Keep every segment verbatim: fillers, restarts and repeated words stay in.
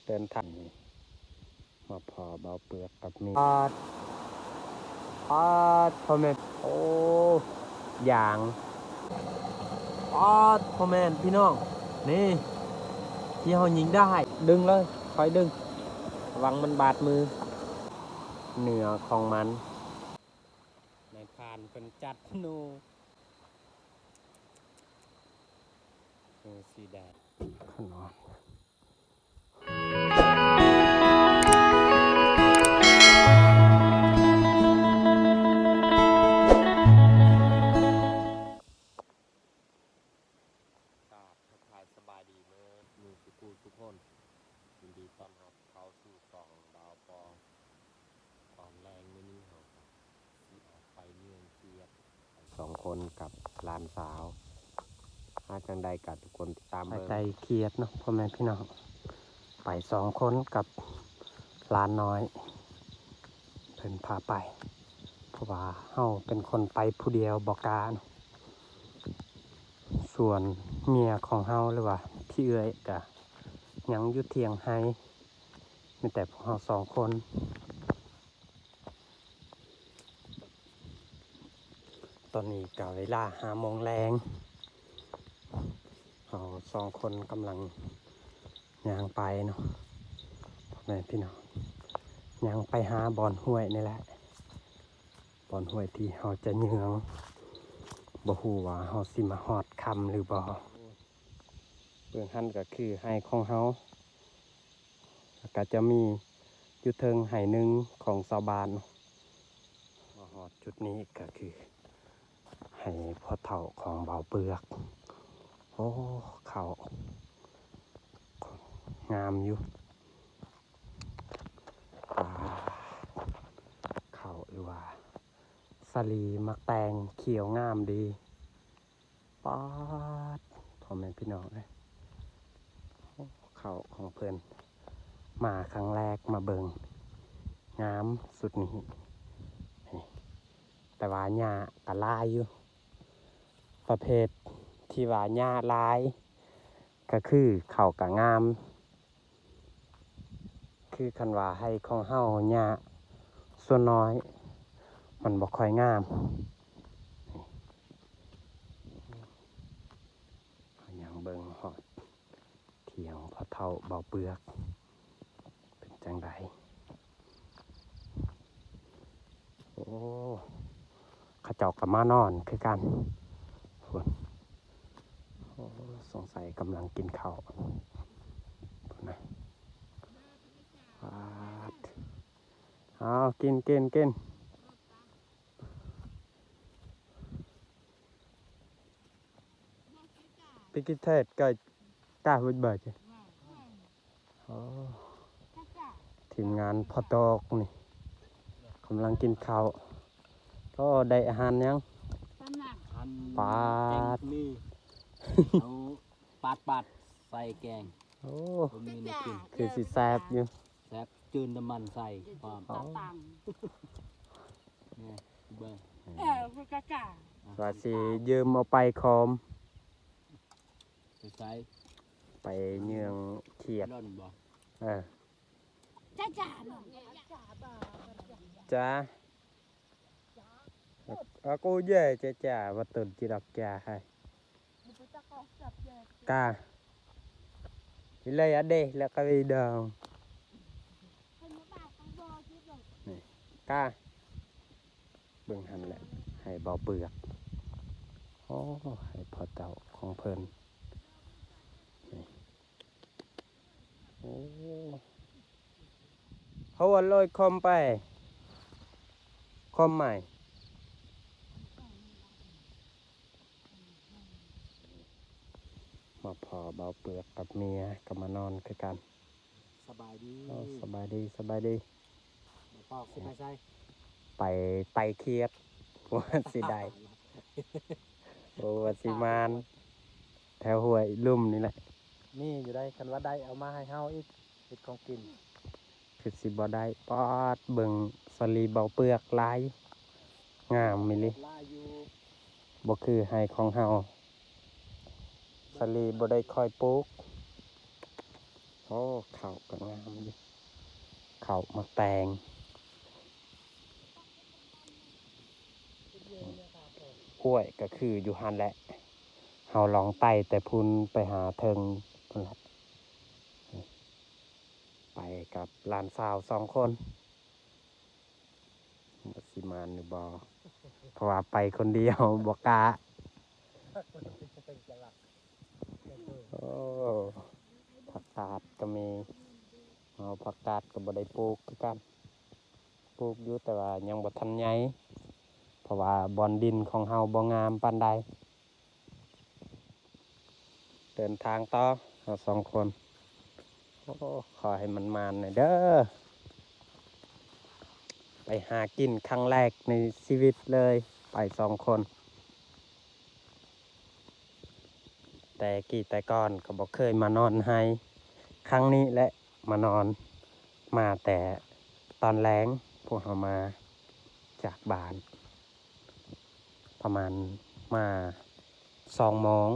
เดินทางนี่ มาพ้อบ่าวเปือกกับเมีย ปาด ปาด พ่อแม่ โอ้ ยาง ปาด พ่อแม่พี่น้อง นี่ ที่เฮายิงได้ ดึงเลย ค่อยดึง ระวังมันบาดมือ เนื้อของมัน นายพรานเพิ่นจัดธนู ธนูสีแดง ขนอน กราบทักทายสบายดีเด้อ หมู่สุขุสุคน ยินดีต้อนรับเข้าสู่ช่องบ่าวปอ ตอนแลงมื้อนี้เฮาก็สิออกไปเมืองเขียด ไปสองคนกับหลานสาว หาจั่งใดก็ทุกคนติดตามเบิ่ง ไปไกลเขียดเนาะ พ่อแม่พี่น้อง ไปสองคนกับหลานน้อย เพิ่นพาไป เพราะว่าเฮาเป็นคนไปผู้เดียวบ่กล้าเนาะ ส่วนเมียของเฮาหรือว่าพี่เอื้อยก็ยังอยู่เถียงไฮ่ มีแต่พวกเฮาสองคน ตอนนี้ก็เวลาห้าโมงแลง เฮาสองคนกำลังย่างไปเนาะ พ่อแม่พี่น้อง ย่างไปหาบ่อนห้วยนี่แหละ บ่อนห้วยที่เฮาจะเยือง บ่ฮู้ว่าเฮาสิมาฮอดค่ำหรือบ่ เบื้องหั้นก็คือไฮ่ของเฮา แล้วก็จะมีอยู่เทิงไฮ่หนึ่งของชาวบ้านเนาะ มาฮอดจุดนี้ก็คือไฮ่พ่อเฒ่าของบ่าวเปือก โอ้ ข้าวงามอยู่ ปาด ข้าวหรือว่าสาลีหมากแตงเขียวงามดี ปาด พ่อแม่พี่น้องเอ้ย โอ้ ข้าวของเพิ่น มาครั้งแรกมาเบิ่ง งามสุดนี้ นี่ แต่ว่าหญ้าก็หลายอยู่ ประเภทที่ว่าหญ้าหลาย ก็คือข้าวก็งาม คือคันว่าไฮ่ของเฮาหญ้าส่วนน้อย มันบ่ค่อยงาม เฮาย่างเบิ่งฮอดเถียงพ่อเฒ่าบ่าวเปือก เป็นจั่งใด โอ้ เขาเจ้าก็มานอนคือกัน พุ้น โอ้ สงสัยกำลังกินข้าว พุ้นนะ ปาด เอา กิน กิน กิน ไปกินเทศไก่ กล้าเฮ็ดบ่จ้ะ อ๋อ ทีมงานพ่อตอกนี่ กำลังกินข้าว ก็ได้อาหารยัง ตำหนัก หั่น ปาด แกงมีเอาปาดปาดใส่แกง โอ้ บ่มีแนวกิน คือสิแซ่บอยู่ แซ่บจืนน้ำมันใส่พร้อม ตาตัง ไงเบิ่ง เออคือกะกะ ว่าสิยืมเอาไปคอม ไปใส่ ไปเยืองเขียด ร่อนบ่ เออ จ้าจ๋าหน่อย จ้า อากูเย่จ้าจ้าว่าตุนจิรับจ้าให้กาอีเลยอะเดะแล้วก็ไปดองนี่กาเบิ่งหันแหละ ให้บ่าวเปือก โอ้ ให้พ่อเจ้าของเพิ่นนี่ โอ้ เขาว่าลอยคอมไป คอมใหม่ มาพอบ่าวเปือกกับเมียก็มานอนคือกัน สบายดี โอ้ สบายดี สบายดี บ่าวปอกสิไปใส่ ไปไต่เขียด ว่าสิได้ โอ้ ว่าสิมาน แถวห้วยลุ่มนี่แหละ นี่อยู่ได้คันว่าได้เอามาให้เฮาอีกเฮ็ดของกิน คือสิบ่ได้ ปาด เบิ่งสาลีบ่าวเปือกหลาย งามอีหลี ลาอยู่ บ่คือไฮ่ของเฮา สาลีบ่ได้ค่อยปลูก โอ้ ข้าวก็งามอยู่ ข้าวหมากแตง ห้วยก็คืออยู่หั่นแหละ เฮาลองไต่แต่พุ้นไปหาเทิงพุ้นแหละ ไปกับหลานสาวสองคน ว่าสิมานหรือบ่ เพราะว่าไปคนเดียวบ่กล้า โอ้ ผักกาดก็มี เฮาผักกาดก็บ่ได้ปลูกคือกัน ปลูกอยู่แต่ว่ายังบ่ทันใหญ่ เพราะว่าบ่อนดินของเฮาบ่งามปานใด เดินทางต่อ เฮาสองคน โอ้ ขอให้มันมานหน่อยเด้อ ไปหากินครั้งแรกในชีวิตเลย ไปสองคน แต่กี้แต่ก่อนก็บ่เคยมานอนไฮ่ ครั้งนี้แหละมานอน มาแต่ตอนแลง พวกเฮามาจากบ้าน ประมาณมาสองโมง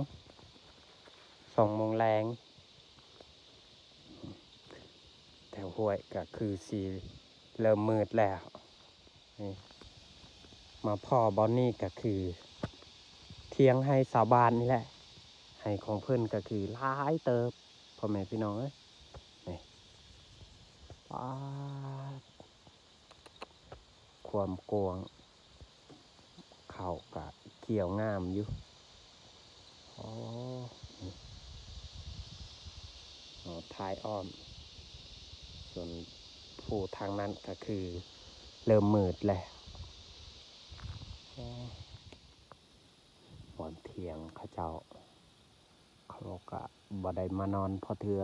สองโมงแลง แถวห้วยก็คือสิเริ่มมืดแล้ว นี่ มาพ้อบ่อนนี้ก็คือ เถียงไฮ่ชาวบ้านนี่แหละ ไฮ่ของเพิ่นก็คือหลายเติบ พ่อแม่พี่น้องเอ้ย นี่ ป๊าด ความกว้าง ข้าวก็เขียวงามอยู่ โอ้ นี่ อ๋อ ท้ายอ้อม ส่วนภูทางนั้นก็คือเริ่มมืดแล้ว โอ้ บ่อนเถียงเขาเจ้า เขาก็บ่ได้มานอนพอเทื่อ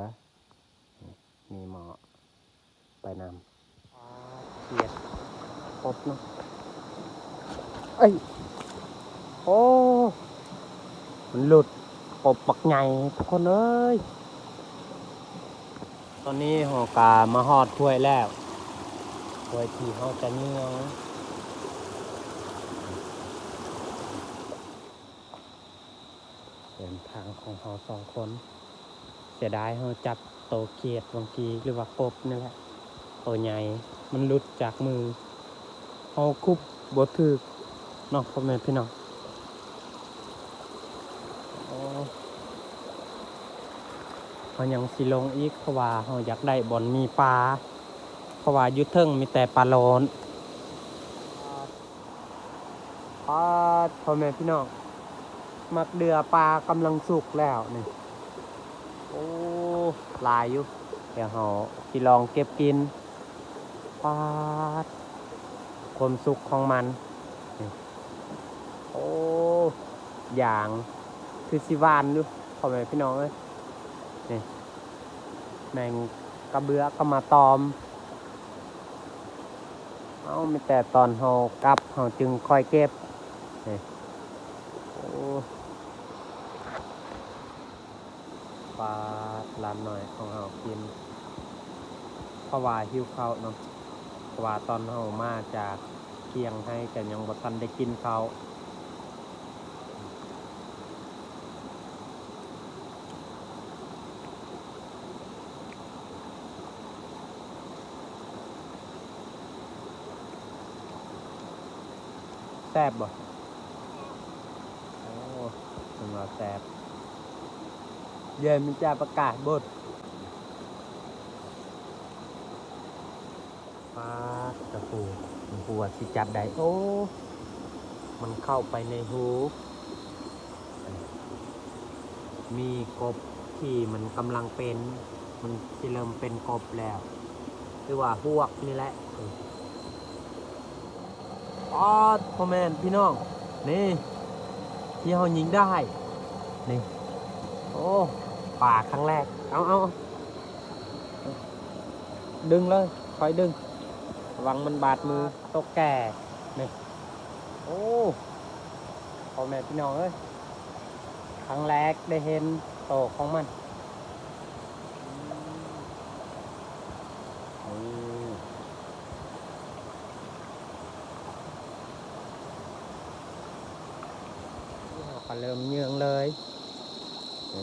มีหมอไปนำ เขียด กบเนาะ เอ้ย โอ้ มันหลุด กบบักใหญ่ทุกคนเอ้ย ตอนนี้เฮากะมาฮอดห้วยแล้ว ห้วยที่เฮาจะเยื้อง เดินทางของเฮาสองคน เสียดายเฮาจับโตเขียดวังกี้หรือว่ากบนี่แหละ โตใหญ่ มันหลุดจากมือ เฮาคุบบ่ถืกเนาะ พ่อแม่พี่น้อง โอ้ เฮายังสิลงอีก เพราะว่าเฮาอยากได้บ่อนมีปลา เพราะว่าอยู่เทิงมีแต่ปลาโลน ปาด พ่อแม่พี่น้อง หมากเดื่อปลากำลังสุกแล้วนี่ โอ้ หลายอยู่ เดี๋ยวเฮาสิลองเก็บกิน ปาด ความสุกของมันนี่ โอ้ ยาง คือสิหวานอยู่ พ่อแม่พี่น้องเอ้ย นี่ แม่งกระเบือก็มาตอม เอ้า มีแต่ตอนเฮากลับเฮาจึงค่อยเก็บ นี่ โอ้ ปาด หลานน้อยของเฮากิน เพราะว่าหิวข้าวเนาะ เพราะว่าตอนเฮามาจากเที่ยงไฮ่ก็ยังบ่ทันได้กินข้าว แซ่บบ่ โอ้ เพิ่นว่าแซ่บ เดี๋ยวมันจะประกาศบท ปาด ตะปู มันหัวสิจับได้ โอ้ มันเข้าไปในหู มีกบที่มันกำลังเป็น มันสิเริ่มเป็นกบแล้ว หรือว่าฮวกนี่แหละ ปาด พ่อแม่พี่น้อง นี่ ที่เฮายิงได้ นี่ โอ้ ปลาครั้งแรก เอา เอา ดึงเลย คอยดึง ระวังมันบาดมือ ตกแก่ นี่ โอ้ พ่อแม่พี่น้องเอ้ย ครั้งแรกได้เห็นโตของมัน อืม นี่ เฮาก็เริ่มเยื้องเลย นี่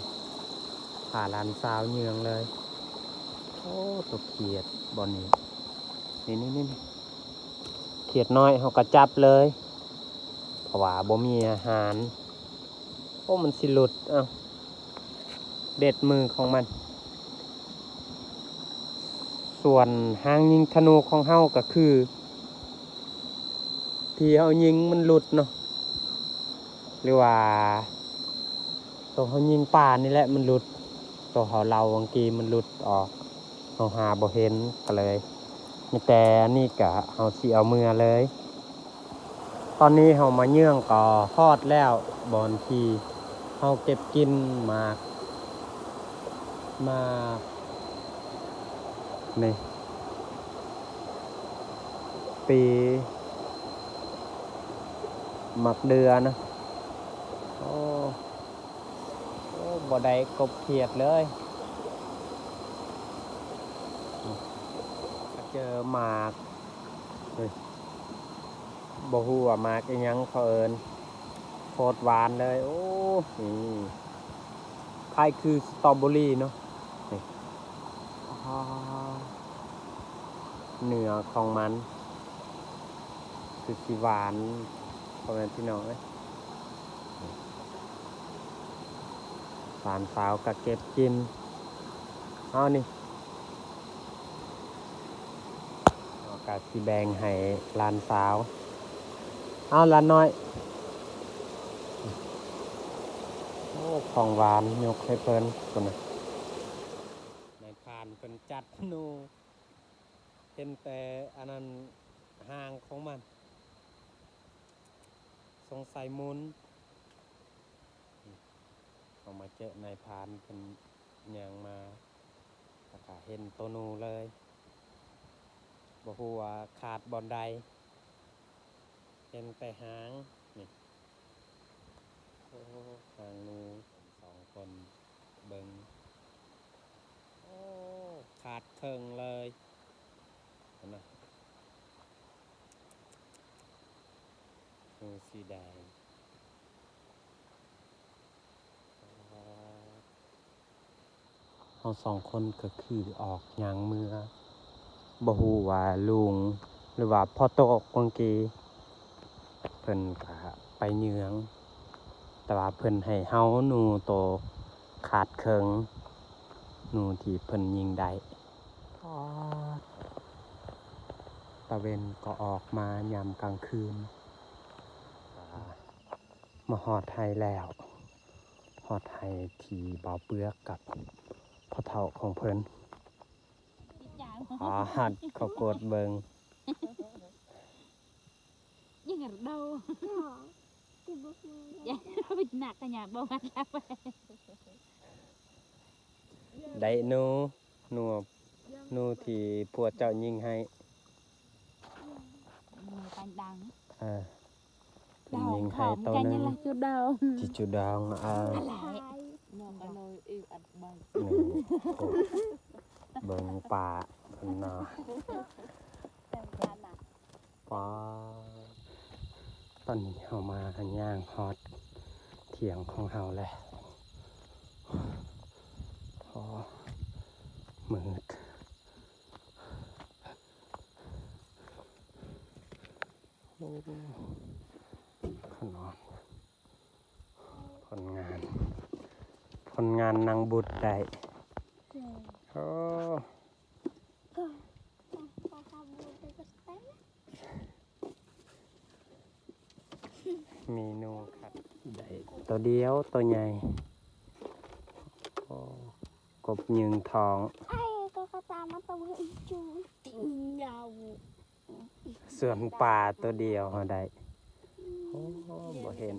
พาหลานสาวเยื้องเลย โอ้ ตัวเขียดบ่อนนี้ นี่นี่นี่นี่ เขียดน้อยเขาก็จับเลย เพราะว่าบ่มีอาหาร โอ้ มันสิหลุด เอ้า เด็ดมือของมัน ส่วนหางยิงธนูของเฮาก็คือ ที่เฮายิงมันหลุดเนาะ หรือว่า ตัวเฮายิงปลานี่แหละมันหลุด ตัวเฮาเหล่าบางทีมันหลุดออก เฮาหาบ่เห็นก็เลย มีแต่อันนี้ก็เฮาสิเอาเมือเลย ตอนนี้เฮามาเยื้องก็ฮอดแล้ว บ่อนที่เฮาเก็บกินหมาก หมาก นี่ ปี หมากเดือนะ โอ้ โอ้ บ่ได้กบเขียดเลย เจอหมาก เฮ้ย บ่ฮู้ว่าหมากอีหยังเขาเอิ้น โคตรหวานเลย โอ้ นี่ คล้ายคือสตรอเบอรี่เนาะ นี่ อ๋อ เนื้อของมัน คือสิหวาน พ่อแม่พี่น้องเอ้ย หลานสาวก็เก็บกิน เอานี่ เอาก็สิแบ่งให้หลานสาว เอาหลานน้อย โอ้ ของหวานยกให้เพิ่นพุ้นน่ะ นายพรานเพิ่นจัดหนู เห็นแต่อันนั้น หางของมัน สงสัยหมุน เอามาเจอนายพรานเพิ่นย่างมา แล้วก็เห็นตัวหนูเลย บ่ฮู้ว่าขาดบ่อนใด เห็นแต่หาง นี่ โอ้ หางหนู สองคนเบิ่ง โอ้ ขาดเคิ่งเลย เห็นบ่ หนูสีแดง เฮาสองคนก็คือออกย่างเมือ บ่ฮู้ว่าลุง หรือว่าพ่อโตกเมื่อกี้ เพิ่นก็ไปเยื้อง แต่ว่าเพิ่นให้เฮาหนูโตขาดเคิ่ง หนูที่เพิ่นยิงได้ อ๋อ ตะเว็นก็ออกมายามกลางคืน อ่า มาฮอดไฮ่แล้ว ฮอดไฮ่ที่บ่าวเปือกกับพ่อเฒ่าของเพิ่น อีหยัง อ๋อ หัดเขากดเบิ่ง ยังกระโดด อย่าไปหนักขยะบ่วัดแล้วไป ได้หนู หนู หนูที่ผัวเจ้ายิงให้ หนูตังดัง เออ เพิ่นยิงให้โตหนึ่ง ดาวของเขา มันจะยังไงจุดดาว จิจุดดาว เออ อะไร น้องก็เลยอีกอัดบัง นี่ เบิ่งป่าเพิ่นเนาะ แต่งงานน่ะ ป๊าด ตอนนี้เฮามาย่างฮอดเถียงของเฮาแล้ว โอ้ มืด โอ้ ขนม ผลงาน ผลงานนางบุตรได้ โอ้ มีหนูครับ ได้ตัวเดียว ตัวใหญ่ โอ้ กบยืงทอง ไอ้ก็กระตามมาตัวอีจู ติงยาว ส่วนปลาตัวเดียวเฮาได้ โอ้ บ่เห็น